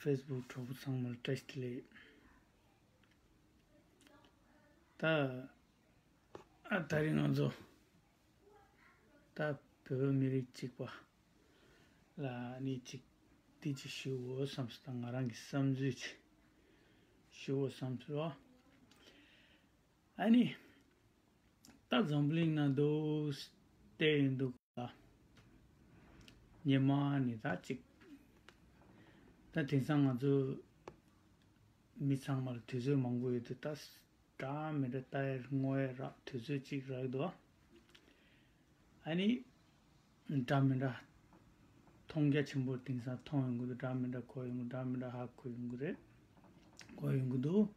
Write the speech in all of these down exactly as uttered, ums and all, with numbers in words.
ཕེ་སི་བུག་གྲོགས་པོ་ཚང་མ་ལ་བཀྲ་ཤིས་བདེ་ལེགས། ད་ཨ་ད་རིང་ང་ཚོ་ད་བོད་པ་མི་རིགས་གཅིག་པ་ལ་ནི་གཅིག་འདི་གཅིག་ཞུ་འོ་བསམ་སོང་། ད་ང་རང་གི་བསམ་ཚུལ་གཅིག་ཞུ་འོ་བསམ་སོང་། ཨ་ནི་ད་འཛམ་བུ་གླིང་ན་འདུག་བལྟས་ཡིན་འདུག་ལ། ཉི་མ་ནི་ད་གཅིག་ད་དེང་སང་ང་ཚོ་མི་ཚང་མ་ལ་དུས་ཚོད་མང་པོ་ཡོད་དུས་ད་འདྲ་མི་འདྲ་ལྟ་ཡ་བསྔོ་ཡ་རག་དུས་ཚོད་གཅིག་རག་འདུག་ཨ་ནི་འདྲ་མི་འདྲ་མཐོང་རྒྱ་ཆེན་པོ་དེང་སང་མཐོང་ཡོང་གི་འདུག་འདྲ་མི་འདྲ་གོ་ཡོང་གི་འདྲ་མི་འདྲ་ཧ་གོ་ཡོང་གི་རེད། གོ་ཡོང་གི་འདུག་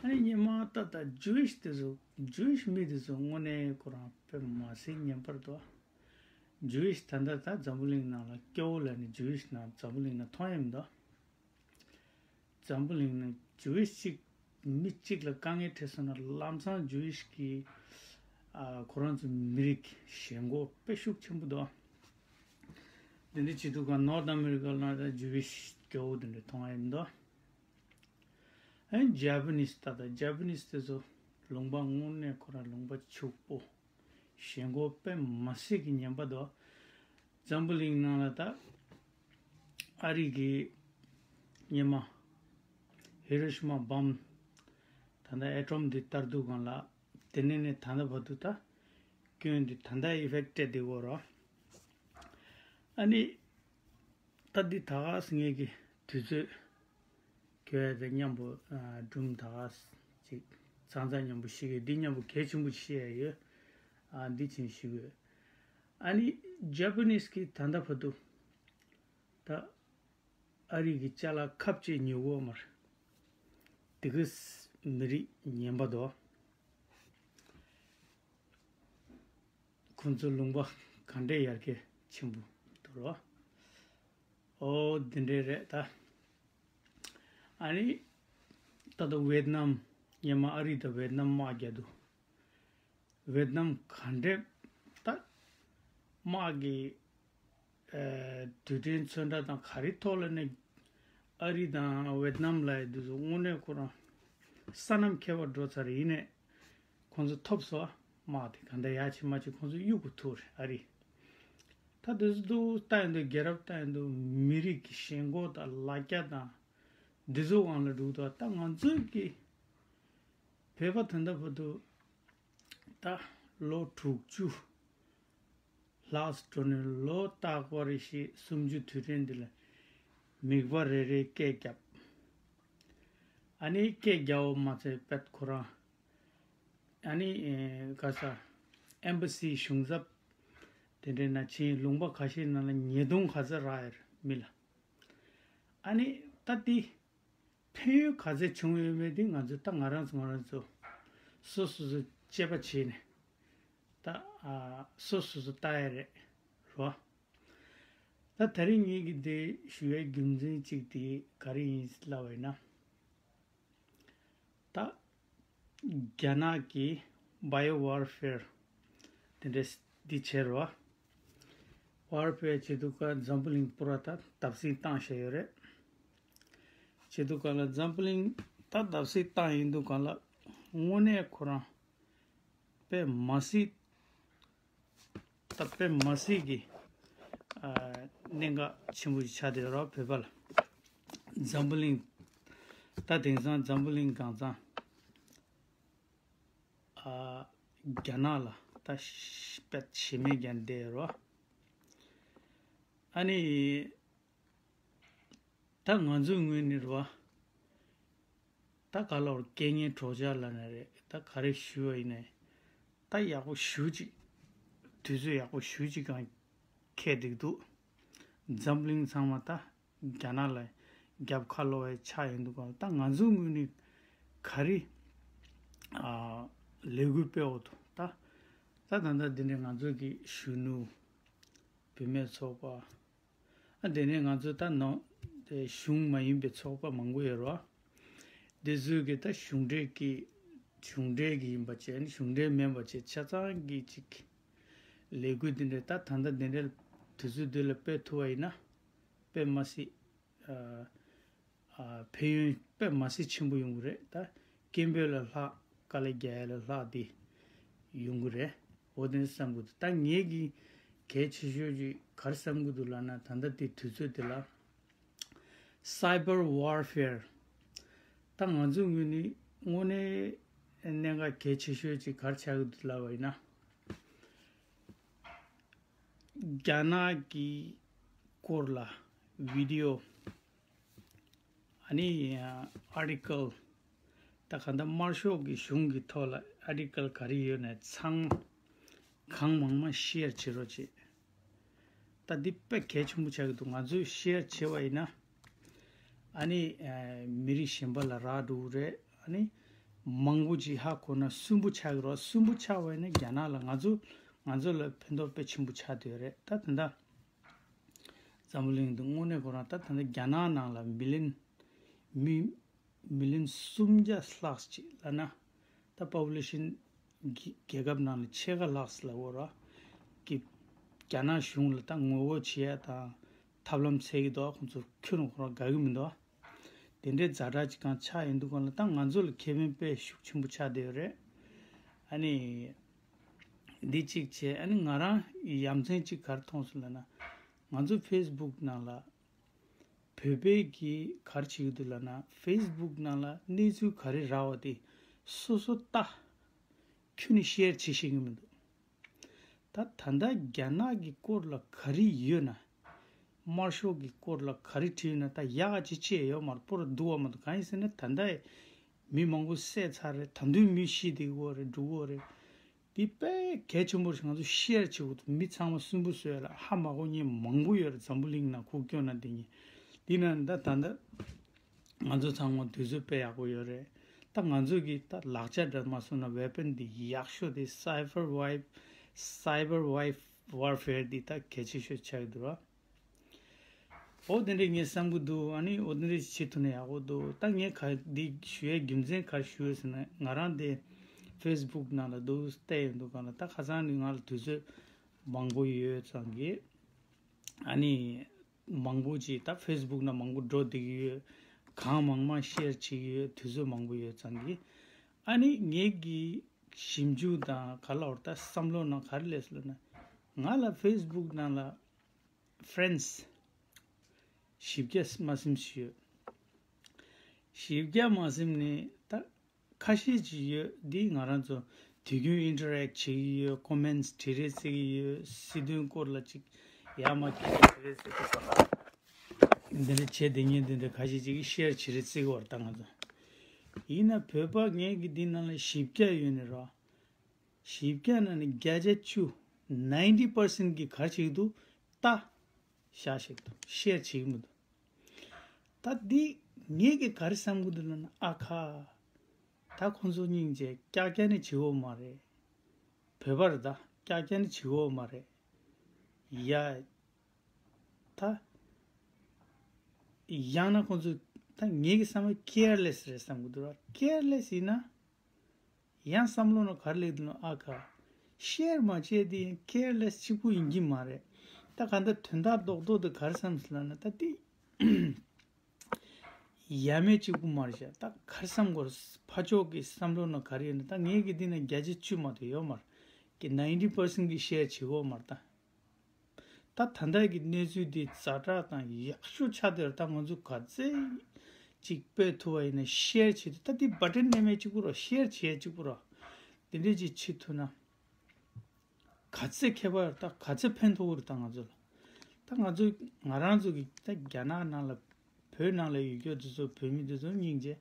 ཨ་ནི་སྔོན་མ་ད་ད་ཇུ་ཝིཤ་དེ་ཚོ་ཇུ་ཝིཤ་མི་དེ་ཚོ་དངོས་གནས་ཁོ་རང་དཔེ་མ་སྲིད་ངན་པར་འདུག་ཇུ་ཝིཤ་ད་ལྟ་ད་འཛམ་བུ་གླིང་ནང་ལ་སྐྱོ་བོ་ལ་ནི་ཇུ་ཝིཤ་ནང་འཛམ་བུ་གླིང་ནང་མཐོང་ཡ་མི་འདུག་འཛམ་བུ་གླིང་ནང་ཇུ་ཝིཤ་གཅིག་མི་གཅིག་ལ་དཀའ་ངལ་འཕྲད་སོང་ན་ལམ་སང་ཇུ་ཝིཤ་གི་ཨ་ཁོ་རང་ཚོ་མི་རིགས་ཞེན་ཁོག་དཔེ་ཤུགས་ཆེན་པོ་འདུག་འདི་འདྲ་བྱེད་དུས་ག་ནོར་ཐ་ཨ་མེ་རི་ཀ་ལ་ད་ཇུ་ཝིཤ་སྐྱོ་བོ་དེ་འདྲ་མཐོང་ཡ་མི་འདུག་ཨ་ནི་ཇ་པ་ནིས་ད་ལྟ་ཇ་པ་ནིས་དེ་ཚོ་ལུང་པ་དངོས་གནས་ཁོ་རང་ལུང་པ་ཕྱུག་པོ་ཞེན་ཁོག་དཔེ་མ་སྲིད་ཀྱི་ངན་པ་འདུག་འཛམ་བུ་གླིང་ནང་ལ་ད་ཨ་རི་གི་སྔོན་མ་ཧི་རོ་ཤི་མ་བྷམ་ད་ལྟ་ཨེ་ཊོམ་འདི་བཏར་དུས་སྒང་ལ་དེ་ནས་ནས་ད་ལྟ་བར་དུ་ད་སྐྱོན་འདི་ད་ལྟ་ཨི་ཕེག་སྤྲད་དེ་འོ་རོ། ཨ་ནི་ད་འདི་ད་ག་སེ་ངེད་ཀྱི་དུས་ཚོད་ཁྱོད་དང་མཉམ་པོ་ཨ་སྒྲུང་ད་ག་སེ་ཅིག་ཚང་ཚང་མཉམ་པོ་ཤེས་ཀྱི་འདི་མཉམ་པོ་གལ་ཆེན་པོ་ཤེས་ཡ་ཡོད། ཨ་འདི་ཆེན་ཞུ་གི་ཡོད། ཨ་ནི་ཇ་པ་ནིས་ཀྱི་ད་ལྟ་བར་དུ་ད་ཨ་རི་གི་ཅ་ལག་ཁབ་ཅིག་ཉོ་གོ་མར་དེ་གི་མི་རིགས་ངན་པ་དོ། ཁོང་ཚོ་ལུང་པ་ག་འདྲས་ཡར་རྒྱས་ཆེན་པོ་འདུག་རོ། ཨོ་འདི་འདྲས་རེད་ད། ཨ་ནི་ད་ལྟ་ཝེད་ནམ་སྔོན་མ་ཨ་རི་དང་ཝེད་ནམ་དམག་རྒྱག་འདུག་ཝེད་ནམ་ག་འདྲས་ད་དམག་གི་ཨ་དུས་དྲན་ཚོན་ཁྲ་དང་ག་རེ་ཐོག་ལ་ནས་ཨ་རི་དང་ཝེད་ནམ་ལ་ཡི་འདུག་སོ་དངོས་གནས་ཁོ་རང་ས་ནམ་ཁྱད་པར་འགྲོ་ཚར་ཡིན་ནས་ཁོང་ཚོ་ཐོབ་སོ། དམག་དེ་ག་འདྲ་ཡག་ཆེ་མ་ཆེ་ཁོང་ཚོ་གཡུག་གུ་ཐུག་རེད་ཨ་རི། ད་དེ་ཚོ་འདུག་ལྟ་ཡིན་འདུག་རྒྱལ་རབས་ལྟ་ཡིན་འདུག་མི་རིགས་ཀྱི་ཞེན་ཁོག་དང་ལ་རྒྱ་དང་འདི་ཚོ་དབང་ལ་འགྲོ་འདུག་ད་ང་ཚོའི་གི་བོད་པ་ད་ལྟ་བར་དུ་ད་ལོ་དྲུག་ཅུ་ལྷག་འགྲོ་ནས་ལོ་རྟག་པར་རེ་བཞིན་སུམ་ཅུ་དུས་དྲན་འདི་ལ་མིག་པ་རེ་རེ་སྐད་བརྒྱབ། ཨ་ནི་སྐད་རྒྱག་པ་མ་ཚད་པད་ཁོ་རང་ཨ་ནི་ཨེ་ག་ས་ཨེམ་བྷ་སི་གཞུང་ཚབ་དེ་འདྲའི་ན་ཕྱིན་ལུང་པ་ཁ་ཤས་ནང་ལ་ཉེས་རྡུང་ག་ཚ་རག་ཡོད་རེད་མི་ལ། ཨ་ནི་ད་འདི་ཕན་ཡོན་ག་ཚད་བྱུང་ཡོད་མེད་འདི་ང་ཚོ་ད་ང་རང་ཚོ་ང་རང་ཚོ་སོ་སོ་སོ་དཔྱད་པ་བྱས་ནས་ད་ཨ་སོ་སོ་སོ་ལྟ་ཡ་རེད་རོ། ད་ད་རིང་ངེད་ཀྱི་འདི་ཞུ་བའི་རྒྱུ་མཚན་གཅིག་དེ་ག་རེ་ཡིན་ལབ་པ་ཡིན་ན། ད་རྒྱ་ནག་གི་བྷའི་ཨོ་ཝར་ཕེར་དེ་འདྲས་འདི་བྱས་རོ། ཝར་ཕེར་བྱེད་དུས་སྐབས་འཛམ་བུ་གླིང་པུ་ར་ད་བརྡབ་གསིག་བཏང་བཞག་ཡོད་རེད། བྱེད་དུས་སྐབས་ལ་འཛམ་བུ་གླིང་ད་བརྡབ་གསིག་བཏང་ཡིན་དུས་སྐབས་ལ་དངོས་གནས་ཁོ་རང་དཔེ་མ་སྲིད་ད་དཔེ་མ་སྲིད་ཀྱི་ཨ་གནད་འགག་ཆེན་པོ་ཞིག་ཆགས་བསྡད་རོགས་བོད་པ་ལ། འཛམ་བུ་གླིང་ད་དེང་སང་འཛམ་བུ་གླིང་གང་ཚང་ཨ་རྒྱ་ནག་ལ་ད་དཔེ་ཞེ་མེད་རྒྱ་བསྡད་རོགས། ཨ་ནི་ད་ང་ཚོའི་ངོས་ནས་རེད་བ། ད་ག་ལ་བར་རྐྱེན་ངན་གྲོགས་ཆགས་ལ་ན་རེད་ད་ག་རེ་ཞུ་བ་ཡིན་ནའི། ད་ཡག་པོ་ཞུ་ཅིག་དུས་ཚོད་ཡག་པོ་ཞུ་ཅིག་གང་ཁེལ་འདུག་འདུག་འཛམ་གླིང་ཚང་མ་ད་རྒྱ་ནག་ལ་རྒྱབ་ཁ་ལོ་བའི་ཆ་ཡིན་འདུག་གང་ད་ང་ཚོའི་ངོས་ནས་ག་རེ་ཨ་ལས་འགུལ་སྤེལ་འོ་འདུག་ད་ད་ད་ད་འདི་འདྲའི་ང་ཚོ་གི་གཞོན་ནུ་བུད་མེད་ཚོགས་པ། ཨ་དེ་ནས་ང་ཚོ་ད་ནང་དེ་གཞུང་མ་ཡིན་པའི་ཚོགས་པ་མང་པོ་ཡོད་རེད་བ། དེ་ཚོས་ཀྱི་ད་གཞུང་འབྲེལ་གྱི་གཞུང་འབྲེལ་གྱི་ཡིན་པ་བྱས་ནས་གཞུང་འབྲེལ་མིན་པ་བྱས་ཆ་ཚང་གི་ཅིག་ལས་འགུལ་འདི་འདྲ་ད་ད་ལྟ་འདི་འདྲ་དུས་ཚོད་འདི་ལ་སྤེལ་ཐུབ་པ་ཡིན་ན་དཔེ་མ་སྲིད་ཨ་ ཕན་ཡོན་དཔེ་མ་སྲིད་ཆེན་པོ་ཡོང་གི་རེད། ད་སྐད་འབོད་ལ་ལྷག་དཀའ་ལས་རྒྱག་ཡ་ལ་ལྷག་དེ་ཡོང་གི་རེད། འོ་དེ་བསམ་གི་འདུག་ད་ངེད་ཀྱི་གལ་ཆེ་ཤོས་ཅིག་ག་རེ་བསམ་གི་འདུག་ལབ་ན། ད་ལྟ་དེ་དུས་ཚོད་དེ་ལ་Cyber Warfare ད་ང་ཚོའི་ངོས་ནས་དངོས་གནས་གནད་འགག་གལ་ཆེ་ཤོས་ཅིག་ག་རེ་ཆགས་ཀྱི་འདུག་ལབ་པ་ཡིན་ན། རྒྱ་ནག་གི་སྐོར་ལ་བི་ཌི་ཡོ། ཨ་ནི་ཨར་ཊི་ཀལ། ད་ག་ད་དམར་ཤོག་གི་གཞུང་གི་ཐོག་ལ་ཨར་ཊི་ཀལ་ག་རེ་ཡོད་ན་ཚང་མ་གང་མང་མང་ཤེར་བྱེད་རོགས་བྱེད། ད་འདི་དཔེ་གལ་ཆེན་པོ་ཆགས་ཀྱི་འདུག་ང་ཚོས་ཤེར་བྱེད་པ་ཡིན་ན། ཨ་ནི་ཨ་མི་རིགས་གཞན་པ་ལ་རག་འགྲོ་གི་རེད། ཨ་ནི་མང་པོ་ཅིག་ཧ་གོ་ན་སུན་པོ་ཆགས་ཀྱི་རེད། སུན་པོ་ཆགས་པ་ཡིན་ན་རྒྱ་ནག་ལ་ང་ཚོ་ང་ཚོ་ལ་ཕན་ཐོགས་དཔེ་ཆེན་པོ་ཆགས་བསྡད་ཡོད་རེད། ད་ད་ལྟ་འཛམ་བུ་གླིང་འདི་དངོས་གནས་ཁོ་རང་ད་ད་ལྟ་རྒྱ་ནག་ནང་ལ་མི་ལིན་མི་མི་ལིན་སུམ་བརྒྱ་ལྷག་ཅིག་ལབ་ན། ད་པོ་པུ་ལེ་ཤན་གི་རྒྱལ་ཁབ་ནང་ལ་ཕྱེད་ཀ་ལྷག་ཙམ་ལབ་དགོས་རེད། གི་རྒྱ་ནག་གཞུང་ལ་ད་ངོ་རྒོལ་བྱེད་ཡ་དང་ཐབས་ལམ་འཚོལ་གྱི་འདུག་ཁོང་ཚོ་ཁྱོན་ནས་ཁོ་རང་དགའ་གི་མི་འདུག་དེ་འདྲའི་ཛ་དྲག་ཅིག་གང་ཆགས་ཡོང་དུས་སྒང་ལ་ད་ང་ཚོ་ལ་ཁེ་ཕན་དཔེ་ཤུགས་ཆེན་པོ་ཆགས་བསྡད་ཡོད་རེད། ཨ་ནི་འདི་གཅིག་བྱས། ཨ་ནི་ང་རང་ཡ་མཚན་གཅིག་ག་རེ་མཐོང་སོང་ལབ་ན། ང་ཚོ་ཕེ་སི་བུག་ནང་ལ་བོད་པའི་གི་ག་རེ་བྱེད་ཀྱི་འདུག་ལབ་ན། ཕེ་སི་བུག་ནང་ལ་གནས་ཚུལ་ག་རེ་རག་པ་དེ་སོ་སོ་ལྟ། ཁྱོན་ནས་ཤེར་བྱེད་ཤེས་ཀྱི་མི་འདུག་ད་ད་ལྟ་རྒྱ་ནག་གི་སྐོར་ལ་ག་རེ་ཡོད་ན། དམར་ཤོག་གི་སྐོར་ལ་ག་རེ་བྲིས་ཡོད་ན་ད་ཡག་ཅིག་བྱས་ཡོད་མ་རེད། པོ་ར་སྡུག་པ་མ་གཏོགས། གང་ཡིན་ཟེར་ན་ད་ལྟ་མི་མང་པོ་བསད་ཚར་རེད། ད་དུང་མི་ཤི་བསྡད་ཀྱི་ཡོད་རེད། འགྲོ་གི་ཡོད་རེད། འདི་དཔེ་གལ་ཆེན་པོ་ཞིག་ང་ཚོ་ཤེར་བྱེད་དགོས་འདུག་མི་ཚང་མ་སུན་པོ་བཟོས་ལ་ཧ་མ་གོ་མཁན་མང་པོ་ཡོད་རེད། འཛམ་བུ་གླིང་ནང་ཁུག་ཀྱོག་ན་དེ་ཉིད་འདི་ན་ད་ད་ལྟ་ང་ཚོ་ཚང་མ་དུས་ཚོད་དཔེ་ཡག་པོ་ཡོད་རེད། ད་ང་ཚོ་གི་ད་ལག་ཆ་འདྲ་མ་སོང་ན་ཝེ་པན་འདི་ཡག་ཤོས་དེ་Cyber Wife Cyber Wife Warfare འདི་ད་གལ་ཆེ་ཤོས་ཆགས་ཀྱི་འདུག་ར། འོ་དེ་འདྲས་ངས་བསམ་གྱི་འདུག་ཨ་ནི་འོ་དེ་འདྲས་བྱེད་ཐུབ་ན་ཡག་པོ་འདུག་ད་ངས་ག་འདི་ཞུ་ཡའི་རྒྱུ་མཚན་ག་རེ་ཞུ་ཡོད་ཟེར་ན། ང་རང་དེ་ཕེ་སི་བུག་ནང་ལ་འདུག་བལྟས་ཡོང་དུས་སྒང་ལ་ད་ཁ་སང་ནི་ང་ལ་དུས་ཚོད་མང་པོ་ཡོད་ཙང་གི། ཨ་ནི་མང་པོ་ཅིག་ད་ཕེ་སི་བུག་ནང་མང་པོ་འགྲོ་བསྡད་ཀྱི་ཡོད། གང་མང་མང་ཤེར་བྱེད་ཀྱི་ཡོད། དུས་ཚོད་མང་པོ་ཡོད་ཙང་གི། ཨ་ནི་ངེད་ཀྱི་ཞིབ་འཇུག་དང་ག་ལ་བར་ད་བསམ་བློ་ནང་ག་རེ་སླེབས་སོང་ལབ་ན། ང་ལ་ཕེ་སི་བུག་ནང་ལ་ཕ་རེན་སི་བཞི་བརྒྱ་མ་ཟིན་ཞིག་ཡོད། བཞི་བརྒྱ་མ་ཟིན་ནས་ད་ཁ་ཤས་ཅིག་ཡོད། འདི་ང་རང་ཚོ་དུས་རྒྱུན་ཨིན་ཊར་ཨེག་བྱེད་ཀྱི་ཡོད། ཀོ་མེན་ཊི་བྲིས་རེས་བརྩི་གི་ཡོད། སྲིད་དོན་སྐོར་ལ་ཅིག་ཡར་མར་སྐད་ཆ་དྲི་རེས་བརྩི་གི་ཡོད། འདི་འདྲ་བྱས་བསྡད་མཁན་འདི་འདྲ་ཁ་ཤས་ཅིག་གིས་ཤེར་བྱེད་རེས་བརྩི་གི་ཡོད་རེད། ད་ང་ཚོ་ཡིན་ན་བོད་པ་ངེད་ཀྱི་འདི་ནང་ལ་བཞི་བརྒྱ་ཡོད་ནི་རོ། བཞི་བརྒྱ་ནང་ནས་བརྒྱ་ཆ་བཅུ། ninety percent གིས་ག་རེ་བྱེད་ཀྱི་འདུག་ལྟ། བཞག་བཞག་གི་འདུག་ཤེར་བྱེད་ཀྱི་མི་འདུག་ད་འདི་ངེད་ཀྱིས་ག་རེ་བསམ་གྱི་འདུག་ལབ་ན། ཨ་ཁ། ད་ཁོང་ཚོ་སྙིང་རྗེ། ཀྱག་ཀྱག་ནི་བྱེད་འོ་མ་རེད། བོད་པ་རེད། ད་ཀྱག་ཀྱག་ནི་བྱེད་འོ་མ་རེད། ཡ། ད་ཡང་ན་ཁོང་ཚོ་ད་ངེད་ཀྱི་བསམ་པ་ཀེར་ལེ་སི་རེད་བསམ་གྱི་འདུག་ར། ཀེར་ལེ་སི་ཡིན་ན། ཡང་བསམ་བློ་ནང་ག་རེ་སླེབས་འདུག་ན། ཨ་ཁ། ཤེར་མ་བྱས་དེ་ཡང་ཀེར་ལེ་སི་གཅིག་པུ་ཡིན་གྱི་མ་རེད། ད་ག་འདྲ་དོན་དག་རྡོག་རྡོག་དེ་ག་རེ་བསམ་སོང་ལབ་ན། ད་དེ་ཡ་མེད་གཅིག་པུ་མ་རེད་ཤག་ད་ག་རེ་བསམ་དགོས་རེད། ཕར་ཕྱོགས་ཀྱི་བསམ་བློ་ནང་ག་རེ་ཡོད་ན། ད་ངེད་ཀྱི་འདི་ན་བརྒྱ་ཆ་བཅུ་མ་གཏོགས་ཡོད་མ་རེད། གི་ninety percent གི་ཤེར་བྱེད་དགོས་མ་རེད་ད། ད་ད་ལྟ་གི་གནས་ཚུལ་འདི་ཛ་དྲག་དང་ཡག་ཤོས་ཆགས་བསྡད་རེད། ད་ང་ཚོ་ག་ཚད་ཅིག་སྤེལ་ཐུབ་པ་ཡིན་ན་ཤེར་བྱེད་ཐུབ། ད་འདི་བ་ཊན་མནན་ཡས་གཅིག་པུ་རོ། ཤེར་བྱེད་ཡས་གཅིག་པུ་རོ། འདི་འདྲས་ཅིག་བྱེད་ཐུབ་ན་ག་ཚད་ཁྱད་པར་ཡོད་རེད། ད་ག་ཚད་ཕན་ཐོགས་ཀྱི་རེད་ད་ང་ཚོ་ལ། ད་ང་ཚོ་ང་རང་ཚོ་གི་ད་རྒྱ་ནག་ནང་ལ་བོད་ནང་ལ་ཡོད་རྒྱུ་དེ་ཚོ་བོད་མི་དེ་ཚོ་སྙིང་རྗེ།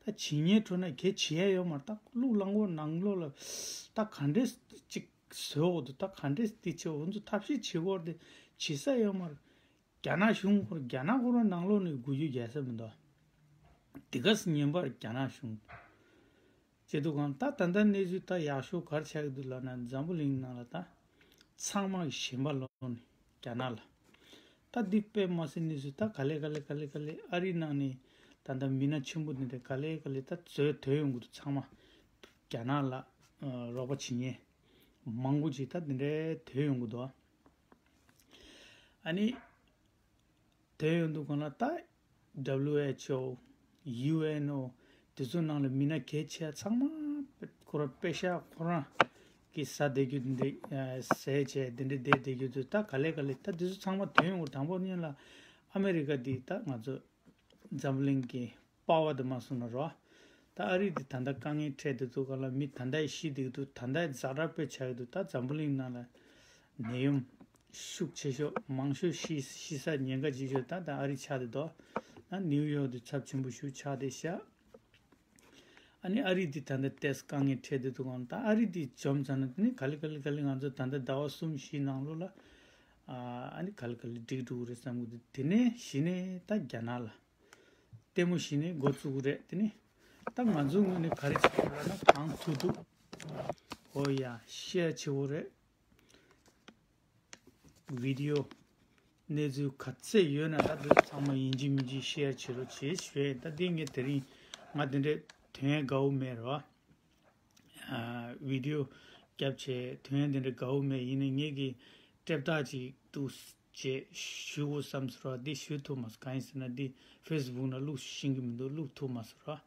ད་བྱེད་སྙིང་བྲོ་ན་གལ་བྱེད་ཡ་ཡོད་མ་རེད། ད་ལུག་གླང་གོག་ནང་ལོགས་ལ་ད་ག་འདྲས་ཅིག་བཟོ་འོ་དུ། ད་ག་འདྲས་དེ་བྱེད་འོ་ཚོ་ཐབས་ཤེས་བྱེད་དགོས་རེད། དེ་བྱེད་ས་ཡོད་མ་རེད། རྒྱ་ནག་གཞུང་ཁོ་རང་རྒྱ་ནག་ཁོ་རང་ནང་ལོགས་ནས་འགུལ་རྒྱུ་རྒྱག་ས་མི་འདུག་དེ་ག་སེ་ཉན་པར་རྒྱ་ནག་གཞུང་བྱེད་འདུག་གམ། ད་ད་ལྟ་གནས་ཚུལ་ད་ཡག་ཤོས་ག་རེ་ཆགས་ཀྱི་འདུག་ལབ་ན། འཛམ་བུ་གླིང་ནང་ལ་ད་ཚང་མ་གི་ཞེན་པ་ལོག་ནས་རྒྱ་ནག་ལ། ད་འདི་དཔེ་མ་སྲིད་གནས་ཚུལ་ད་ག་ལེ་ག་ལེ་ག་ལེ་ག་ལེ། ཨ་རིའི་ནང་ནས་ད་ལྟ་མི་སྣ་ཆེན་པོ་དེ་འདྲ་ག་ལེ་ག་ལེ་ད་འཛུལ་ཐོན་ཡོང་གི་འདུག་ཚང་མ་རྒྱ་ནག་ལ་ཨ་རོགས་པ་བྱེད་མཁན་མང་པོ་ཅིག་ད་དེ་འདྲའི་ཐོན་ཡོང་གི་འདུག་ཨ་ནི་དེ་ཡོང་དུས་སྒང་ལ་ད་ W H O, U N O དེ་ཚོ་ནང་ལ་མི་སྣ་གལ་ཆེ་ཚང་མ་ཁོ་རང་པེ་ཤ་ཁོ་རང་གི་ཟ་བསྡད་རྒྱུ་དེ་འདྲ་ཟས་བྱས་དེ་འདྲ་བསྡད་བསྡད་རྒྱུ་དེ་ད་ག་ལེ་ག་ལེ་ད་དེ་ཚོ་ཚང་མ་དོན་ཡོང་གི་དང་པོ་ཉིད་ལ་ཨ་མེ་རི་ཀ་འདི་ད་ང་ཚོ་འཛམ་བུ་གླིང་གི་པ་ཝར་དུ་མ་སོང་ན་རོ། ད་ཨ་རི་འདི་ད་ལྟ་དཀའ་ངལ་འཕྲད་དེ་འདུག་ག་ལ་མི་ད་ལྟ་ཤི་བསྡད་འདུག་ད་ལྟ་ཛ་དྲག་པོ་ཆགས་ཀྱི་འདུག་ད་འཛམ་བུ་གླིང་ནང་ལ་ནད་ཡམས་ཤུགས་ཆེ་ཤོས་མང་ཤོས་ཤི་ཤི་ས་ཉེན་ཁ་ཆེ་ཤོས་ད་ད་ཨ་རི་ཆགས་བསྡད་འདུག་ཨ་ནིའུ་ཡོག་དུ་ཚབས་ཆེན་པོ་ཞིག་ཆགས་བསྡད་ཤག་ཨ་ནི་ཨ་རི་འདི་ད་ལྟ་ཏོག་ཙམ་དཀའ་ངལ་འཕྲད་བསྡད་འདུག་ག་ད་ཨ་རི་འདི་འཇོམས་ཚར་ན་དེ་ནི་ག་ལེ་ག་ལེ་ག་ལེ་ང་ཚོ་ད་ལྟ་ཟླ་བ་གསུམ་བཞིའི་ནང་ལོགས་ལ་ཨ་ནི་ག་ལེ་ག་ལེ་འགྲིག་འགྲོ་གི་རེད་བསམ་གི་འདུག་དེ་ནས་གཞི་ནས་ད་རྒྱ་ནག་ལ། ལྟད་མོ་ཞིག་ནས་འགོ་བཙུགས་རེད་དེ་ནི། ད་ང་ཚོའི་ངོས་ནས་ག་རེ་བྱེད་དགོས་རེད་ན་གང་ཐུབ་ཐུབ། ཨོ་ཡ་ཤེར་བྱེད་དགོས་རེད། བི་ཌི་ཡོ། གནས་ཚུལ་ག་ཚད་ཡོད་ན་ད་དུ་ཚང་མ་ཡིན་གཅིག་མིན་གཅིག་ཤེར་བྱེད་རོགས་བྱེད་ཞུས་ད་དེ་ངས་དེ་རིང་ང་དེ་འདྲའི་དོན་དགའ་བོ་མེད་རོ། ཨ་བི་ཌི་ཡོ་རྒྱབ་བྱས་དོན་དེ་འདྲ་དགའ་བོ་མེད་ཡིན་ནའི་ངེད་ཀྱི་སྤྲད་རྟགས་ཅིག་འདུག་ཅེས་ཞུ་དགོས་བསམ་སོང་ར་འདི་ཞུ་ཐུབ་མ་སོང་གང་ཡིན་ཟེར་ན་འདི་ཕེ་སི་བུག་ནང་བླུག་ཤེས་ཀྱི་མི་འདུག་བླུག་ཐུབ་མ་སོང་ར།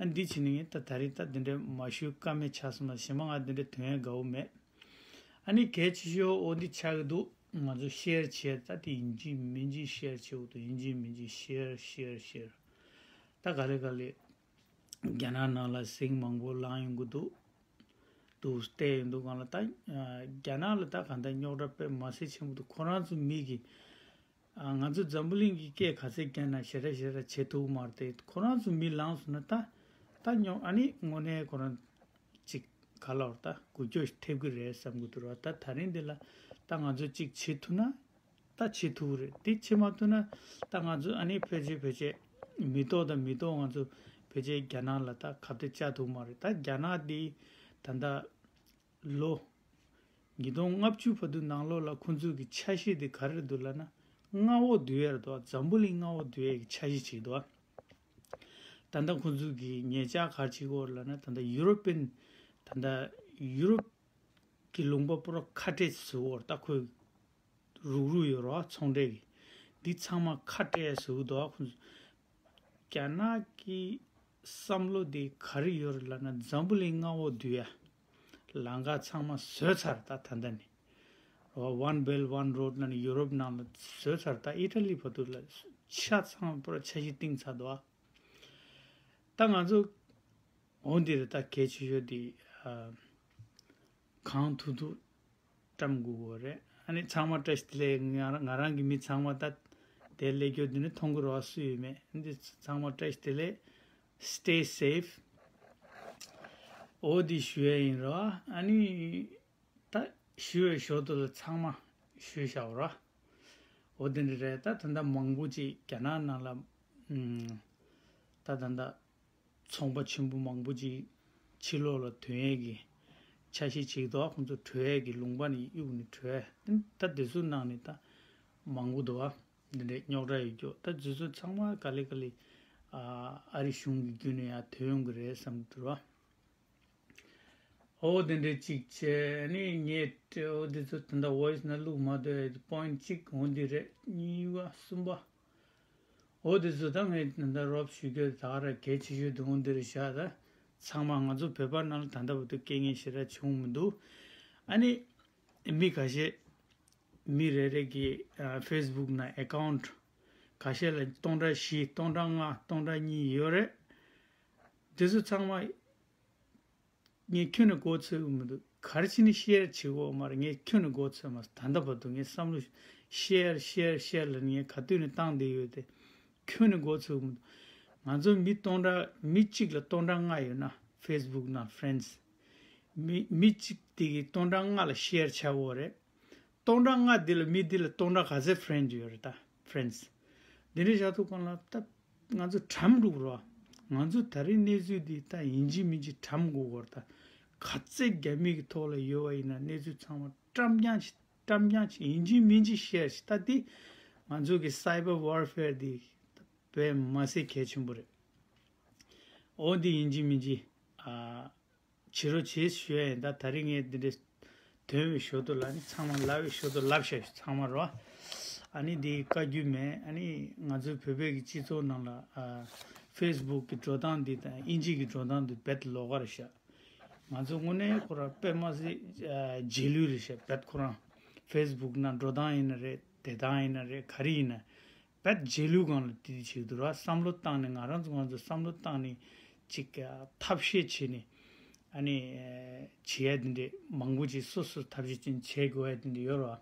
ཨ་འདི་བྱས་ནས་ངས་ད་ད་རེས་ད་འདི་འདྲ་མ་ཞུ་ཀ་མེད་ཆགས་སོང་ན་གཞན་པ་ང་འདི་འདྲ་དོན་དགའ་བོ་མེད། ཨ་ནི་གལ་ཆེ་ཤོས་འོ་འདི་ཆགས་ཀྱི་འདུག་ང་ཚོ་ཤེར་བྱས་ད་དེ་ཡིན་གཅིག་མིན་གཅིག་ཤེར་བྱེད་དགོས་འདུག་ཡིན་གཅིག་མིན་གཅིག་ཤེར་ཤེར་ཤེར། ད་ག་ལེ་ག་ལེ། རྒྱ་ནག་ནང་ལ་ཟིང་མང་པོ་ལངས་ཡོང་གི་འདུག་འདུག་བལྟས་ཡོང་འདུག་གང་ལ་ད་རྒྱ་ནག་ལ་ད་གང་ལྟར་རྙོག་དྲ་དཔེ་མ་སྲིད་ཆེན་པོ་འདུག་ཁོ་རང་ཚོ་མི་གི་ང་ཚོ་འཛམ་བུ་གླིང་གི་སྐད་ག་ཚད་རྒྱག་ན་ཞེ་དྲག་ཞེ་དྲག་བྱེད་ཐུབ་མ་རེད་དེ་ཁོ་རང་ཚོ་མི་ལངས་སོང་ན་ད་ད་རྙོག་ཨ་ནི་དངོས་གནས་ཁོ་རང་ཅིག་ག་ལ་བར་ད་འགུལ་སྐྱོད་ཐེབས་ཀྱི་རེད་བསམ་གི་འདུག་ར་ད་ད་རིང་འདི་ལ་ད་ང་ཚོ་ཅིག་བྱེད་ཐུབ་ན། ད་བྱེད་ཐུབ་རེད་དེ་བྱེད་མ་ཐུབ་ན་ད་ང་ཚོ་ཨ་ནི་ཕལ་ཆེར་ཕལ་ཆེར་མི་ཐོག་དང་མི་ཐོག་ང་ཚོ་ཕལ་ཆེར་རྒྱ་ནག་ལ་ད་ཁ་གཏད་བཅག་ཐུབ་མ་རེད་ད་རྒྱ་ནག་འདི་ད་ལྟ་ལོ་ཉིས་སྟོང་ལྔ་བཅུ་བར་དུ་ནང་ལོགས་ལ་ཁོང་ཚོ་གི་ཆ་ཤས་དེ་ག་རེ་འདུག་ལབ་ན་མངའ་འོག་བསྡུ་ཡས་རེད་འདུག་འཛམ་བུ་གླིང་མངའ་འོག་བསྡུ་ཡས་ཀྱི་ཆ་ཤས་ཅིག་འདུག་ད་ལྟ་ཁོང་ཚོ་གི་ཉེ་ཆར་ག་རེ་བྱེད་ཀྱི་ཡོད་ལབ་ན་ད་ལྟ་ཡུ་རོ་པན་ད་ལྟ་ཡུ་རོབ་ཀྱི་ལུང་པ་པུ་ར་ཁ་བྲལ་བཟོ་བར་ད་ཁོས་རུག་རུག་ཡོད་རོགས་ཚོང་འབྲེལ་གྱི་འདི་ཚང་མ་ཁ་བྲལ་བཟོ་གི་འདུག་ཁོང་ཚོ། རྒྱ་ནག་གི་བསམ་བློ་དེ་ག་རེ་ཡོད་རེད་ལབ་ན་འཛམ་བུ་གླིང་མངའ་འོག་བསྡུ་ཡ་ལམ་ཁ་ཚང་མ་བཟོས་ཚར་ད་ད་ལྟ་ནས་རོ་One Belt One Road ལབ་ནས་ཡུ་རོབ་ནང་ལ་བཟོས་ཚར་ད་ཨི་ཊ་ལི་བར་དུ་ལ་ཆ་ཚང་མ་པུ་ར་ཆ་ཤས་བཏིང་ཚར་འདུག་ད་ང་ཚོ་འོ་འདི་རེད་ད་གལ་ཆེ་ཤོས་དེ་གང་ཐུབ་ཐུབ་བཀྲམ་དགོས་གོ་རེད། ཨ་ནི་ཚང་མ་བཀྲ་ཤིས་བདེ་ལེགས། ང་རང་ང་རང་གི་མི་ཚང་མ་ད་དེ་ལས་སྐྱོ་འདི་ནི་མཐོང་གི་རོགས་སུ་ཡོད་མེད་འདི་ཚང་མ་བཀྲ་ཤིས་བདེ་ལེགས། Stay safe. འོ་འདི་ཞུ་ཡ་ཡིན་རོ། ཨ་ནི་ད་ཞུ་བའི་ཞོར་དུ་ལ་ཚང་མ་ཞུས་བཞག་རོ། འོ་འདི་འདྲ་རེད་ད་ད་ལྟ་མང་པོ་ཅིག་རྒྱ་ནག་ནང་ལ་ད་ད་ལྟ། ཚོང་པ་ཆེན་པོ་མང་པོ་ཅིག་ཕྱི་ལོགས་ལ་ཐོན་ཡས་ཀྱི་འཆར་གཞི་ཅིག་འདུག་ཁོང་ཚོ་བྲོས་ཡས་ཀྱི་ལུང་པ་ནས་གཡུག་ནས་བྲོས་ད་དེ་ཚོ་ནང་ནས་ད་མང་པོ་འདུག་འདི་འདྲའི་རྙོག་དྲ་ཡོད་རྒྱུ་ད་དེ་ཚོ་ཚང་མ་ག་ལེ་ག་ལེ་ཨ་རི་གཞུང་གི་བརྒྱུད་ནས་ཡར་ཐོན་ཡོང་གི་རེད་བསམ་གྱི་འདུག་འོ་དེ་འདྲའི་གཅིག་བྱས་ནས་ངས་འོ་དེ་ཚོ་ད་ལྟ་ཝོ་ཡིས་ནང་བླུགས་མ་ཐུབ་ཡས་པོ་ཡིན་ཊི་གཅིག་འོ་འདི་རེད། གཉིས་པ་གསུམ་པ། འོ་དེ་ཚོ་ད་ངས་ད་ལྟ་རོབ་ཞུ་རྒྱུ་ད་ག་ར་གལ་ཆེ་ཤོས་དེ་འོ་འདི་རེད་བཞག་ད་ཚང་མ་ང་ཚོ་བོད་པ་ནང་ལ་ད་ལྟ་བར་དུ་རྐྱེན་ངན་ཞེ་དྲག་བྱུང་མི་འདུག་ཨ་ནི་མི་ཁ་ཤས་མི་རེ་རེ་གི་ཕེ་སི་བུག་ནང་ཨེ་ཀའུན་ཊི་ཁ་ཤས་ལ་སྟོང་ཕྲག་བཞི་སྟོང་ཕྲག་ལྔ་སྟོང་ཕྲག་གཉིས་ཡོད་རེད། དེ་ཚོ་ཚང་མ། ངས་ཁྱོན་ནས་མགོ་ཚོས་ཀྱི་མི་འདུག་ག་རེ་བྱས་ནས་ཤེར་བྱེད་དགོས་མ་རེད། ངས་ཁྱོན་ནས་མགོ་ཚོས་མ་སོང་ད་ལྟ་བར་དུ་ངས་བསམ་བློ་ཤེར་ཤེར་ཤེར་ལ་ངས་ག་དུས་ནས་བཏང་བསྡད་ཡོད་དེ་ཁྱོན་ནས་མགོ་ཚོས་ཀྱི་མི་འདུག་ང་ཚོ་མི་སྟོང་ཕྲག་མི་གཅིག་ལ་སྟོང་ཕྲག་ལྔ་ཡོད་ན་ཕེ་སི་བུག་ནང་ཕ་རེན་ཌི་སི་མི་མི་གཅིག་དེ་གི་སྟོང་ཕྲག་ལྔ་ལ་ཤེར་བྱ་དགོས་རེད། སྟོང་ཕྲག་ལྔ་འདི་ལ་མི་འདི་ལ་སྟོང་ཕྲག་ག་ཚད་ཕ་རེན་ཌི་ཡོད་རེད་ད་ཕ་རེན་ཌི་སི། འདི་འདྲའི་བཞག་ཐུབ་གང་ལ་ད་ང་ཚོ་གྲམ་འགྲོ་རོགས། ང་ཚོ་ད་རེས་གནས་ཚུལ་འདི་ད་ཡིན་གཅིག་མིན་གཅིག་གྲམ་དགོས་གོ་ད་ག་ཚད་རྒྱ་མི་གི་ཐོག་ལ་ཡོད་པ་ཡིན་ན་གནས་ཚུལ་ཚང་མ་བཀྲམ་རྐྱང་བྱེད་བཀྲམ་རྐྱང་བྱེད་ཡིན་གཅིག་མིན་གཅིག་ཤེར་བྱེད་ད་འདི་ང་ཚོ་གི་སའི་བར་ཝར་ཕེར་འདི་དཔེ་མ་སྲིད་གལ་ཆེན་པོ་རེད། འོ་འདི་ཡིན་གཅིག་མིན་གཅིག་ཨ། བྱེད་རོགས་བྱེད་ཞུ་ཡ་ཡིན་ད་ད་རིང་ངས་འདི་འདྲའི་དོན་བའི་ཞོར་དུ་ལ་ནི་ཚང་མ་ལབ་པའི་ཞོར་དུ་ལབ་བཞག་ཚང་མ་རོ། ཨ་ནི་འདི་བཀའ་བརྒྱུད་མེད། ཨ་ནི་ང་ཚོའི་བོད་པའི་གི་སྤྱི་ཚོགས་ནང་ལ་ཨ་ཕེ་སི་བུག་གི་འགྲོ་སྟངས་འདི་དང་དབྱིན་ཇི་གི་འགྲོ་སྟངས་འདི་རྦད་ལོགས་ཀ་རེད་ཤག་ང་ཚོ་དངོས་གནས་ཁོ་རང་དཔེ་མ་སྲིད་ཨ་རྗེས་ལུས་རེད་ཤག་རྦད་ཁོ་རང་ཕེ་སི་བུག་ནང་འགྲོ་སྟངས་ཡིན་ན་རེད། བསྡད་སྟངས་ཡིན་ན་རེད། ག་རེ་ཡིན་ན་རྦད་རྗེས་ལུས་སྒང་ལ་དེ་དེ་བྱེད་ཀྱི་འདུག་ར། བསམ་བློ་བཏང་ནས་ང་རང་ཚོ་ང་ཚོ་བསམ་བློ་བཏང་ནས་ཅིག་ཨ་ཐབས་ཤེས་བྱས་ནས་ཨ་ནི་ཨ་བྱེད་ཡ་དེ་འདྲས་མང་པོ་ཅིག་སོ་སོ་ཐབས་ཤེས་ཅིག་བྱེད་དགོས་ཡ་དེ་འདྲས་ཡོད་ར།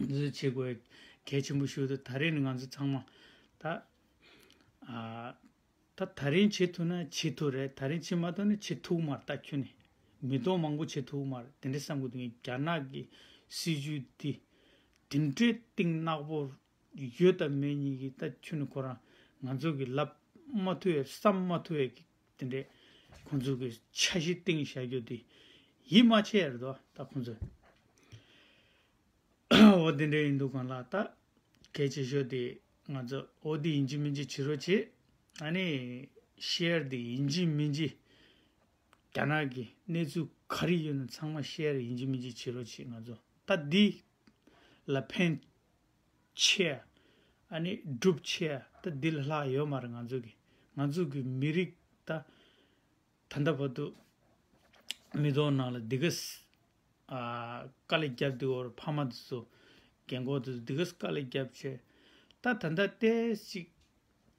འདི་ཚོ་བྱེད་དགོས་གལ་ཆེན་པོ་ཞིག་འདུག་ད་རེས་ནི་ང་ཚོ་ཚང་མ་ད་ཨ་ད་ད་རིང་བྱེད་ཐུབ་ན་བྱེད་ཐུབ་རེད། ད་རིང་བྱེད་མ་ཐུབ་ན་བྱེད་ཐུབ་མ་རེད། ད་ཁྱོད་ནི་མི་ཐོག་མང་པོ་བྱེད་ཐུབ་མ་རེད། དེ་འདྲ་བསམ་གི་འདུག་ངས་རྒྱ་ནག་གི་སྲིད་ཇུས་འདི་དེ་འདྲའི་གཏིང་ནག་པོ་ཡོད་དང་མེད་གཉིས་ཀྱི་ད་ཁྱོད་ནི་ཁོ་རང་ང་ཚོ་གི་ལབ་མ་ཐུབ་ཡ་བསམ་མ་ཐུབ་ཡ་གི་དེ་འདྲའི་ཁོང་ཚོ་གི་འཆར་གཞི་བཏིང་བཞག་རྒྱུ་དེ་ཡིད་མ་ཆེས་ཡ་རེད་དོ། ད་ཁོང་ཚོས། འོ་དེ་འདྲ་ཡིན་འདུག་གང་ལགས། ད་གལ་ཆེ་ཤོས་དེ་ང་ཚོ་འོ་དེ་ཡིན་གཅིག་མིན་གཅིག་བྱེད་རོགས་བྱེད། ཨ་ནི་ཤེར་དེ་ཡིན་གཅིག་མིན་གཅིག་རྒྱ་ནག་གི་གནས་ཚུལ་ག་རེ་ཡོད་ན་ཚང་མ་ཤེར་ཡིན་གཅིག་མིན་གཅིག་བྱེད་རོགས་བྱེད། ང་ཚོ་ད་འདི་ལ་ཕན་ཆེ་ཨ་ནི་སྒྲུབ་ཆེ་ད་འདི་ལ་ལྷག་ཡོད་མ་རེད། ང་ཚོ་གི་ང་ཚོ་གི་མི་རིགས་ད་ད་ལྟ་བར་དུ་མི་ཐོག་ནང་ལ་འདི་ག་ས་ཨ་དཀའ་ལས་བརྒྱབ་འདུག་འོར་ཕ་མ་དེ་ཚོ་རྒན་གོག་དེ་ཚོ་འདི་ག་ས་དཀའ་ལས་བརྒྱབ་བྱས། ད་ད་ལྟ་ཏོག་ཙམ་སྤྱི་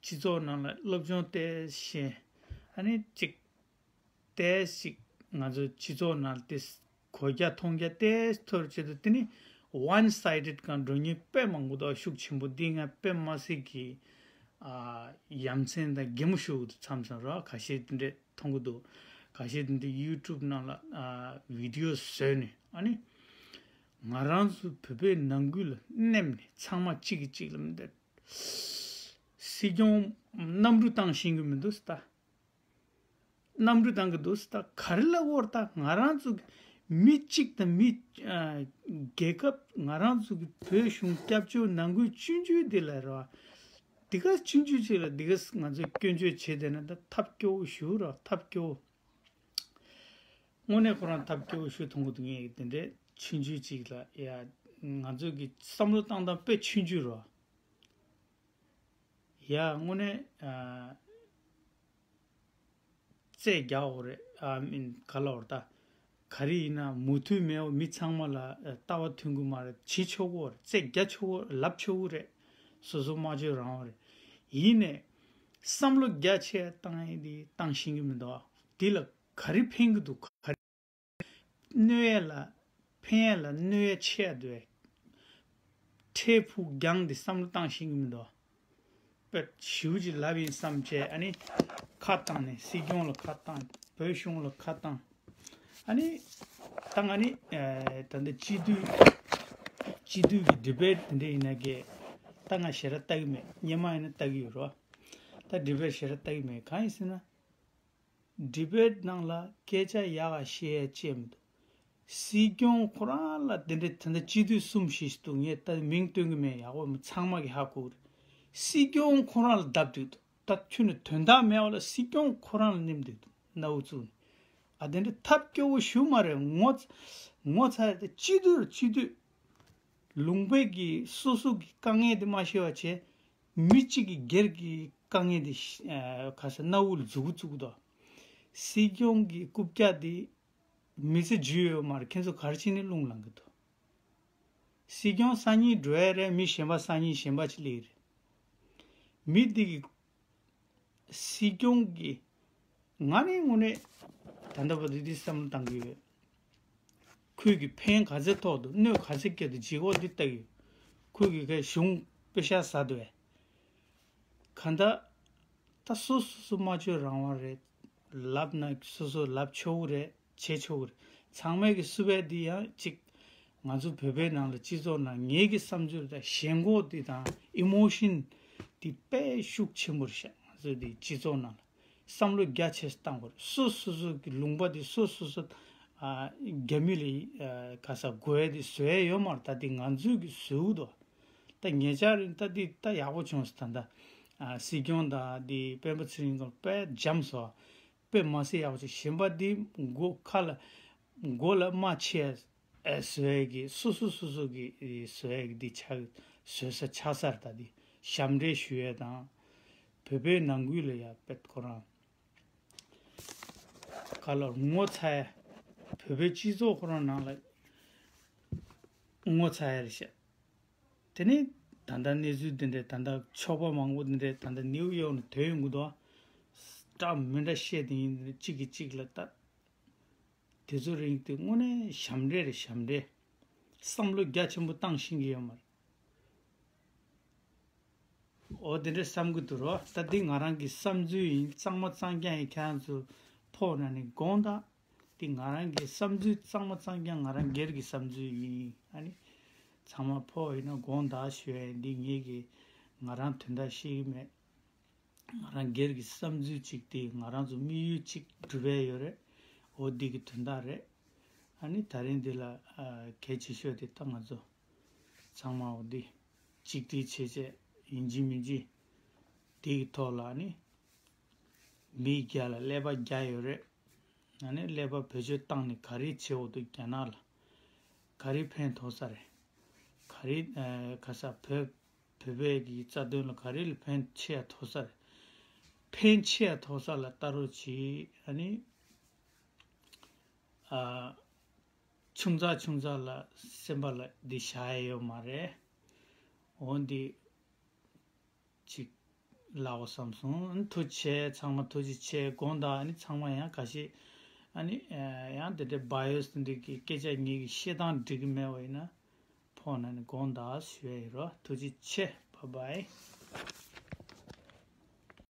ཚོགས་ནང་ལ་སློབ་སྦྱོང་ཏོག་ཙམ་ཤེས། ཨ་ནི་ཅིག་ཏོག་ཙམ་ང་ཚོ་སྤྱི་ཚོགས་ནང་ཏོག་ཙམ་གོ་རྒྱ་མཐོང་རྒྱ་ཏོག་ཙམ་མཐོ་རུ་བྱེད་དུས་དེ་ནི་ཝན་སའི་ཌེཌ་གང་འགྲོ་མཁན་དཔེ་མང་པོ་འདུག་ཤུགས་ཆེན་པོ་འདི་ང་དཔེ་མ་སྲིད་ཀྱི་ཨ་ཡ་མཚན་དང་གད་མོ་ཤོར་གི་འདུག་མཚམས་མཚམས་ར། ཁ་ཤས་དེ་འདྲས་མཐོང་གི་འདུག་ཁ་ཤས་དེ་འདྲས་ཡུ་ཊུབ་ནང་ལ་ཨ་བི་ཌི་ཡོ་བཟོས་ནས་ཨ་ནི་ང་རང་ཚོ་བོད་པའི་ནང་ཁུལ་ལ་མནན་ནས་ཚང་མ་གཅིག་གིས་གཅིག་ལ་མི་འདོད། སྲིད་སྐྱོང་གནམ་གྲུ་བཏང་ཤེས་ཀྱི་མི་འདུག་ཟེར་ད། གནམ་གྲུ་བཏང་གི་འདུག་ཟེར་ད། ག་རེ་ལབ་དགོས་རེད། ད་ང་རང་ཚོ་གི་མི་གཅིག་དང་མི་ཨ་རྒྱལ་ཁབ་ང་རང་ཚོ་གི་བོད་གཞུང་སྐྱབས་བཅོལ་ནང་ཁུལ་སྤྱི་འཐུས་འདི་ལ་རེད་བ། འདི་ག་སྤྱི་འཐུས་ཅིག་ལ་འདི་ག་ང་ཚོས་སྐྱོན་བརྗོད་བྱེད་བསྡད་ན་ད་ཐབས་སྐྱོ་བོ་ཞིག་རེད། ཐབས་སྐྱོ་བོ། དངོས་གནས་ཁོ་རང་ཐབས་སྐྱོ་བོ་ཞིག་མཐོང་གི་འདུག་ངས་དེ་འདྲའི་སྤྱི་འཐུས་ཅིག་ལ་ཡ་ང་ཚོ་གི་བསམ་བློ་བཏང་སྟངས་དཔེ་ཆུང་ཆུང་རེད་བ། ཡ་དངོས་གནས་ཨ་རྩད་རྒྱག་དགོས་རེད། ཨ་མིན་ག་ལབ་དགོས་རེད་ད། ག་རེ་ཡིན་ན་མུ་མཐུད་མེད་པ་མི་ཚང་མ་ལ་ཨ་ལྟ་བ་མཐུན་གི་མ་རེད། བྱེད་ཆོག་གི་རེད། རྩད་རྒྱག་ཆོག་གི་རེད། ལབ་ཆོག་གི་རེད། སོ་སོ་སྨྲ་བརྗོད་རང་དབང་རེད། ཡིན་ནས་བསམ་བློ་རྒྱ་ཆེ་བཏང་ཡས་དེ་བཏང་ཤེས་ཀྱི་མི་འདུག་དེ་ལ་ག་རེ་ཕན་གི་འདུག་ག་རེ་གནོད་ཡས་ལ་ཕན་ཡས་ལ་གནོད་ཡས་ཆེ་ཡ་འདུག་བས། འཕྲལ་ཕུགས་རྒྱང་དེ་བསམ་བློ་བཏང་ཤེས་ཀྱི་མི་འདུག་དཔེ་ཞེ་པོ་ཅིག་ལབ་ཡིན་བསམ་བྱས་ཨ་ནི་ཁ་བཏང་ནས་སྲིད་སྐྱོང་ལ་ཁ་བཏང་། བོད་གཞུང་ལ་ཁ་བཏང་། ཨ་ནི་ད་ང་ནི་ཨེ་ད་ལྟ་སྤྱི་འཐུས་སྤྱི་འཐུས་ཀྱི་ཌི་བེཊ་དེ་འདྲ་ཡིན་ན་གི་ད་ང་ཞེ་དྲག་ལྟ་གི་མེད། སྔོན་མ་ཡིན་ན་ལྟ་གི་ཡོད་རེད་བ། ད་ཌི་བེཊ་ཞེ་དྲག་ལྟ་གི་མེད། གང་ཡིན་ཟེར་ན། ཌི་བེཊ་ནང་ལ་སྐད་ཆ་ཡག་ག་བཤད་ཡ་ཅིག་མི་འདུག་སྲིད་སྐྱོང་ཁོ་རང་ལ་དེ་འདྲའི་ད་ལྟ་སྤྱི་འཐུས་གསུམ་བཞི་ཞིག་འདུག་ངས་ད་མིང་སྟོན་གི་མེད། ཡག་པོ་མི་ཚང་མ་གིས་ཧ་གོ་གི་རེད། སྲིད་སྐྱོང་ཁོ་རང་ལ་བརྡབ་བསྡད་འདུག་ད་ཁྱོན་ནས་དོན་དག་མེད་པ་ལ་སྲིད་སྐྱོང་ཁོ་རང་ལ་ནེམ་བསྡད་འདུག་སྣ་བུག་བཙུགས་ནས། ཨ་དེ་འདྲ་ཐབས་སྐྱོ་བོ་ཞིག་མ་རེད། ངོ་ངོ་ཚ་ཡ་དེ་སྤྱི་འཐུས་སྤྱི་འཐུས། ལུང་པའི་གི་སོ་སོ་གི་དཀའ་ངལ་དེ་མ་ཤེས་པ་བྱས། མི་གཅིག་གི་སྒེར་གྱི་དཀའ་ངལ་དེ་ཤ་ཨ་ག་ས་སྣ་བུག་ལ་མཛུབ་གུ་བཙུགས་འདུག་སྲིད་སྐྱོང་གི་རྐུབ་བཀྱག་དེ་མི་ཚེ་རྒྱུས་ཡོད་མ་རེད། ཁྱེད་ཚོ་ག་རེ་བྱས་ནས་རླུང་ལངས་གི་འདུག་སྲིད་སྐྱོང་སང་ཉིན་འགྲོ་ཡ་རེད། མི་གཞན་པ་སང་ཉིན་གཞན་པ་ཅིག་སླེབས་ཀྱི་རེད། མི་འདི་གི་སྲིད་སྐྱོང་གི་ང་ནི་དངོས་གནས་ད་ལྟ་བར་དུ་འདི་བསམ་བློ་བཏང་གི་ཡོད། ཁོས་ཀྱི་ཕན་ག་ཚད་ཐོགས་འདུག་གནོད་ག་ཚད་སྐྱེལ་འདུག་ལྗིད་ཁོག་འདི་ལྟ་གི་ཡོད། ཁོས་ཀྱི་གའི་གཞུང་པེ་ཤག་ཟ་འདུག་བས། གང་ལྟར་ད་སོ་སོ་སོ་སྨྲ་བརྗོད་རང་དབང་རེད། ལབ་ན་སོ་སོ་ལབ་ཆོག་གི་རེད། བྱེད་ཆོག་གི་རེད། ཚང་མས་ཀྱི་སུ་བས་འདི་ཡང་གཅིག་ང་ཚོ་བོད་པའི་ནང་ལ་སྤྱི་ཚོགས་ནང་ངེད་ཀྱི་བསམ་ཚུལ་དང་ཞེན་ཁོག་འདི་དང་ཨི་མོ་ཤན་འདི་དཔེ་ཤུགས་ཆེན་པོ་རེད་ཤག་ང་ཚོ་འདི་སྤྱི་ཚོགས་ནང་ལ་བསམ་བློ་རྒྱ་ཆེ་བཏང་དགོས་རེད། སོ་སོ་སོ་གི་ལུང་པ་འདི་སོ་སོ་སོ་ཨ་རྒྱ་མི་ལ་ཨ་ག་ས་དགོས་ཡ་འདི་བཟོ་ཡ་ཡོད་མ་རེད། ད་འདི་ང་ཚོས་ཀྱི་བཟོ་གི་འདུག་ད་ཉེ་ཆར་རིང་ད་འདི་ད་ཡག་པོ་བྱུང་སོང་། ད་ལྟ་ཨ་སྲིད་སྐྱོང་དང་འདི་སྤེན་པ་ཚེ་རིང་སྐབས་དཔེ་འཇམ་སོང་། དཔེ་མ་སྲིད་ཡག་པོ་བྱུང་། གཞན་པ་འདི་མགོ་ཁ་ལ་མགོ་ལ་རྨ་ཆེ་ཨ་བཟོ་ཡ་གི་སོ་སོ་སོ་སོ་གི་བཟོ་ཡ་གི་འདི་ཆགས་ བཟོས་ས་ཆགས་ས་རེད། ད་འདི་ཞབས་འདྲེན་ཞུ་ཡས་དང་། བོད་པའི་ནང་ཁུལ་ལ་ཡ་དཔེ་ཁོ་རང་ག་ལ་ངོ་ཚ་ཡ། བོད་པའི་སྤྱི་ཚོགས་ཁོ་རང་ནང་ལ་ངོ་ཚ་ཡ་རེད་ཤག་དེ་ནས་ད་ལྟ་གནས་ཚུལ་འདི་འདྲས། ད་ལྟ་ཕྱོགས་པ་མང་པོ་འདི་འདྲས་ད་ལྟ་ནིའུ་ཡོག་ནས་ཐོན་ཡོང་གི་འདུག་སྐྲ་མི་འདྲ་བཤད་དེ་ཡིན། གཅིག་གིས་གཅིག་ལ་ལྟ། དེ་ཚོ་རིང་དེ་དངོས་གནས་ཞབས་འདྲེན་རེད། ཞབས་འདྲེན། བསམ་བློ་རྒྱ་ཆེན་པོ་བཏང་ཤེས་ཀྱི་ཡོད་མ་རེད། འོ་དེ་འདྲ་བསམ་གྱི་འདུག་རོ། ད་འདི་ང་རང་གི་བསམ་ཚུལ་ཡིན། གཙང་མ་གཙང་རྐྱང་ཡིན། ཁྱེད་རང་ཚོ་ཕོག་ན་ནི་དགོངས་དག་འདི་ང་རང་གི་བསམ་ཚུལ། གཙང་མ་གཙང་རྐྱང་ང་རང་སྒེར་གྱི་བསམ་ཚུལ་ཡིན། ཨ་ནི་ཚང་མ་ཕོག་ཡིན་ན་དགོངས་དག་ཞུ་ཡ་ཡིན། འདི་ངེད་ཀྱི་ང་རང་དོན་དག་ཤེས་ཀྱི་མེད། ང་རང་སྒེར་གྱི་བསམ་ཚུལ་གཅིག་དེ་ང་རང་ཚོ་དམིགས་ཡུལ་གཅིག་སྒྲུབ་ཡ་ཡོད་རེད། འོ་འདི་གི་དོན་དག་རེད། ཨ་ནི་ད་རིང་འདི་ལ་ཨ་གལ་ཆེ་ཤོས་དེ་ད་ང་ཚོ་ཚང་མ་འོ་འདི་གཅིག་སྒྲིལ་བྱས་བྱས་ཡིན་གཅིག་མིན་གཅིག་འདི་གི་ཐོག་ལ་ཨ་ནི་མི་བརྒྱ་ལ་ཀླད་པ་བརྒྱ་ཡོད་རེད། ཨ་ནི་ཀླད་པ་བེད་སྤྱོད་བཏང་ནས་ག་རེ་བྱེད་འོ་འདུག་རྒྱ་ནག་ལ་ག་རེ་ཕན་ཐོགས་ས་རེད། ག་རེ་ཨ་ག་ས་བོད་བོད་པའི་གི་རྩ་དོན་ལ་ག་རེ་ལ་ཕན་ཆེ་ཡ་ཐོགས་ས་རེད། ཕན་ཆེ་ཡ་ཐོགས་ས་ལ་ལྟ་རོགས་གྱིས། ཨ་ནི་ཨ་ཆུང་ཙག་ཆུང་ཙག་ལ་སེམས་པ་ལ་འདི་བཞག་ཡ་ཡོད་མ་རེད། འོ་འདི་ཅིག་ལབ་དགོས་བསམ་སོང་། ཨ་ནི་ཐུགས་རྗེ་ཆེ། ཚང་མ་ཐུགས་རྗེ་ཆེ། དགོངས་དག་ཨ་ནི་ཚང་མ་ཡང་ཁ་ཤས་ཨ་ནི་ཨ་ཡང་དེ་འདྲའི་བྷའི་ཨོ་སི་དེ་འདྲའི་གི་སྐད་ཆ་ངེད་ཀྱི་བཤད་སྟངས་འགྲིག་གི་མེད་པ་ཡིན་ན་ཕོག་ན་ནི་དགོངས་དག་ཞུ་ཡ་ཡིན་རོ། ཐུགས་རྗེ་ཆེ། བྷའི་བྷའི།